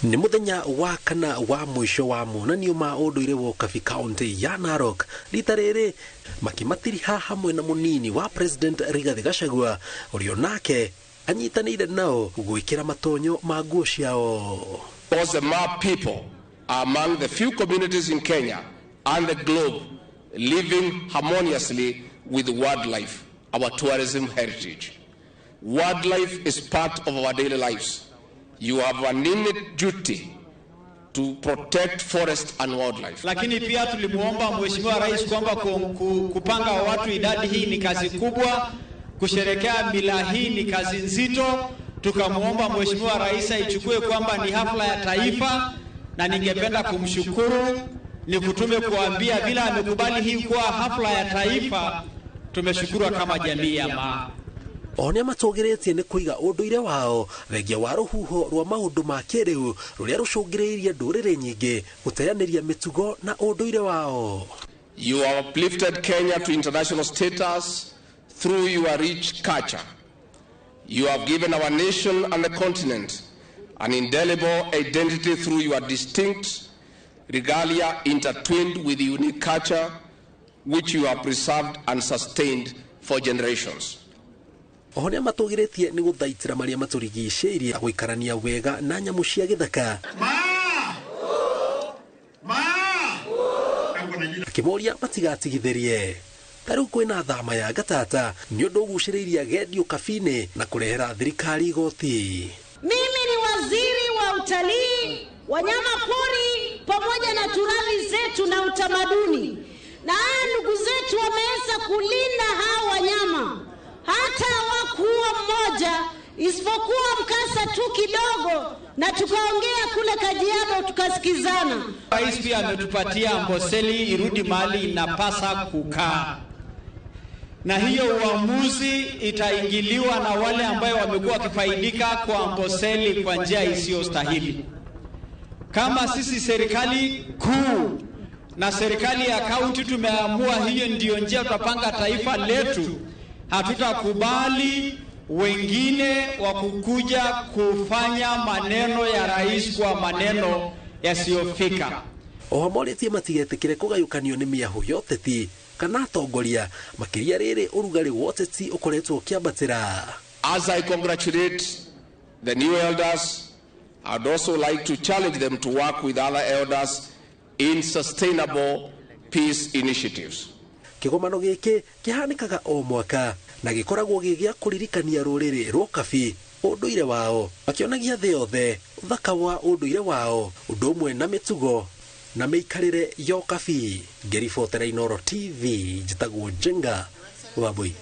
Nĩ mũthenya wa kana wa mũico wa monanio ma ũndũire wa Ũkabi kaunti ya Narok. Rita rĩrĩ makĩmatiriha hamwe na mũnini wa President Rigathi Gachagua, ũrĩa onake anyitanĩire nao gwĩkĩra matonyo ma nguo ciao. Because the Maa people are among the few communities in Kenya and the globe living harmoniously with wildlife, our tourism heritage. Wildlife is part of our daily lives. You have an innate duty to protect forest and wildlife. Lakini pia tulimuomba Mheshimiwa Rais kwamba kupanga watu idadi hii ni kazi kubwa, kusherekea mila hii ni kazi nzito. Tukamwomba Mheshimiwa Rais aichukue kwamba ni hafla ya taifa, na ningependa kumshukuru ni kutume kuambia vile amekubali hii kuwa hafla ya taifa, tumeshukuru kama jamii ya Maa. O nĩ amatũgĩrĩtie nĩ kũiga ũndũire wao thengia wa rũhuho rwa maũndũ ma kĩrĩu rũrĩa rũcũngĩrĩirie ndũrĩrĩ nyingĩ gũteanĩria mĩtugo na ũndũire wao. You have uplifted Kenya to international status through your rich culture. You have given our nation and the continent an indelible identity through your distinct regalia intertwined with unique culture, which you have preserved and sustained for generations. Oho nĩ amatũgĩrĩtie nĩ gũthaitĩra marĩa matũrigicĩirie na gũikarania wega na nyamũ cia gĩthaka. Akĩmoria matigatigithĩrie. Ta rĩu kwĩna thama ya Gatata nĩ ũndũ ũgucĩrĩirie agendi Ũkabi-inĩ na kũrehera thirikari igoti. Mimi ni waziri wa utalii, wanyama pori pamoja na turathi zetu na utamaduni. Na haya ndugu zetu wameweza kulinda hao wanyama. Hata hawakuwa mmoja isipokuwa mkasa tu kidogo, na tukaongea kule Kajiado tukasikizana. Rais pia ametupatia Amboseli irudi mahali inapasa kukaa, na hiyo uamuzi itaingiliwa na wale ambayo wamekuwa wakifaidika kwa Amboseli kwa njia isiyostahili. Kama sisi serikali kuu na serikali ya kaunti tumeamua hiyo ndiyo njia tutapanga taifa letu, hatutakubali wengine wa kukuja kufanya maneno ya rais kwa maneno yasiyofika. Oho morĩtie matigetĩkĩre kũgayũkanio nĩ mĩahũ ya ũteti kana atongoria, makĩria rĩrĩ ũrugarĩ wa ũteti ũkoretwo ũkĩambatĩra. As I congratulate the new elders, I'd also like to challenge them to work with other elders in sustainable peace initiatives. Kĩgomano gĩkĩ kĩhanĩkaga o mwaka na gĩkoragwo gĩ gĩa kũririkania rũrĩrĩ rwa Ũkabi ũndũire wao, makĩonagia thĩ yothe ũthaka wa ũndũire wao, ũndũ ũmwe na mĩtugo na mĩikarĩre ya Ũkabi. Ngĩribotera Inooro TV, njĩtagwo Njenga Wambui.